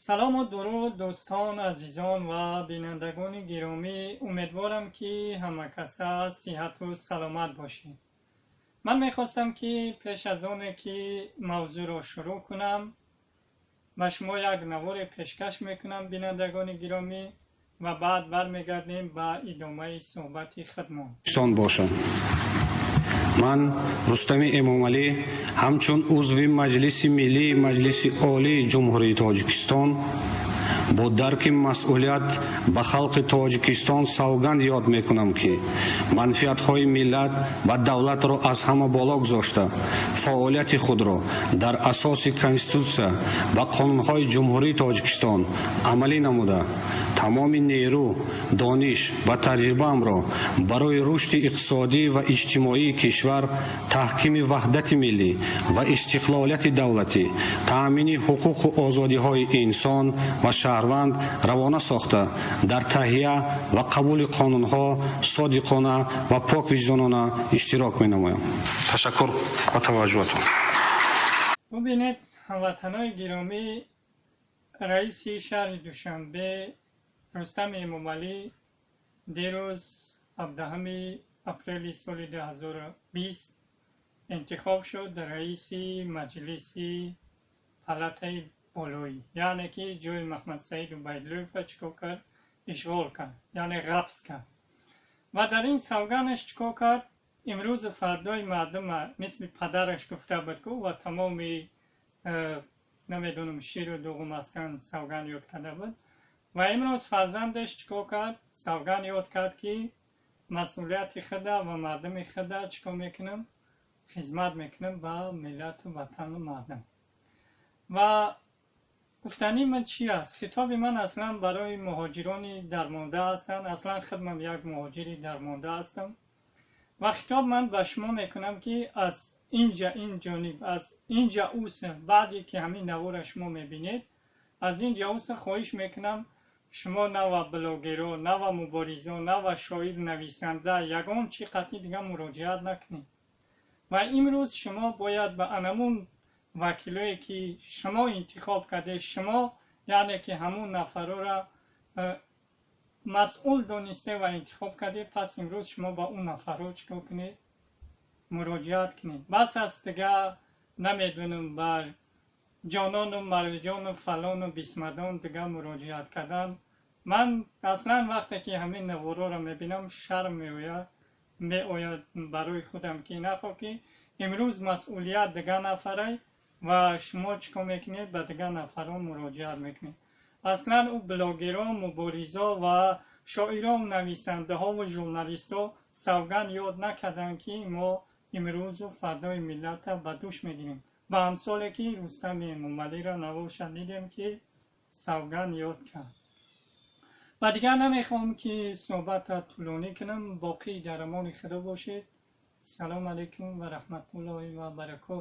Салому дуруд, дӯстон, азизон ва бинандагони гиромӣ. Умедворам, ки ҳамакаса сиҳату саломат бошед. Ман мехостам, ки пеш аз оне ки мавзӯъро шурӯъ кунам, ба шумо як наворе пешкаш мекунам, бинандагони гиромӣ, ва баъд бармегардем ба идомаи суҳбати худмон. Бошад. Ман, Рустами Эмомалӣ, ҳамчун узви Маҷлиси Миллии Маҷлиси Олии Ҷумҳурии Тоҷикистон бо дарки масъулият ба халқи Тоҷикистон савганд ёд мекунам, ки манфиатҳои миллат ва давлатро аз ҳама боло гузошта, фаъолияти худро дар асоси Конститутсия ва қонунҳои Ҷумҳурии Тоҷикистон амалӣ намуда, тамоми нерӯ, дониш ва таҷрибаамро барои рушди иқтисодӣ ва иҷтимоии кишвар, таҳкими ваҳдати миллӣ ва истиқлолияти давлатӣ, таъмини ҳуқуқу озодиҳои инсон ва шаҳрванд равона сохта, дар таҳия ва қабули қонунҳо содиқона ва поквиҷдонона иштирок менамоям. Ташаккур ба таваҷҷӯҳатон. Бубинед, ҳамватанои гиромӣ, раиси шаҳри Душанбе Рустами Эмомалӣ дирӯз, 17 апрели соли 2020, интихоб шуд раиси маҷлиси палатаи болоӣ, яъне ки ҷои Маҳмадсаид Убайдуллоева чӣ кор кард? Ишғол кард, яъне ғасб кард. Ва дар ин савганаш чӣ кор кард? Имрӯзу фардои мардума, мисли падараш гуфта буд ку, ва тамоми намедонам, ширу дуғу маскан савган ёд карда буд. Ва имрӯз фарзандаш чӣ кор кард? Савган ёд кард, ки масъулияти худа ва мардуми худа чӣ кор мекунам? Хизмат мекунам ба миллату ватану мардум. Ва гуфтании ман чи аст? Хитоби ман аслан барои муҳоҷирони дармонда ҳастанд. Аслан худман як муҳоҷири дармонда ҳастам ва хитоб ман ба шумо мекунам, ки аз инҷа ин ҷониб, аз инҷа уса, баъде ки ҳамин навора шумо мебинед, аз инҷа уса хоҳиш мекунам, шумо нава блогеро, нава муборизо, нава шоир, нависанда, ягон чи қатъи дига муроҷиат накунед. Ва имрӯз шумо бояд ба анамун вакилое ки шумо интихоб кардед, шумо, яъне ки ҳамун нафарора масъул донисте ва интихоб кардед, пас имрӯз шумо ба он нафарҳо чӣ кор кунед? Муроҷиат кунед. Бас аст дига, намедонам, бар ҷонону марҷону фалону бисмадон дига муроҷиат кардан. Ман аслан вақте ки ҳамин навороро мебинам, шарм меояд барои худам, ки нахоҳ ки имрӯз масъулият дига нафарай ва шумо чӣ кор мекунед? Ба дига нафарон муроҷиат мекунед. Аслан ӯ блогерон, муборизо ва шоирон, нависандаҳову журналистҳо савганд ёд накарданд, ки мо имрӯзу фардои миллата ба дӯш мегирем, ба амсоле ки Рустами Эмомалиро навоша дидем, ки савганд ёд кард. Ва дигар намехоҳам, ки суҳбатро тӯлонӣ кунам. Боқӣ дар амони Худо бошед. Салому алайкум ва раҳматуллоҳи ва баракот.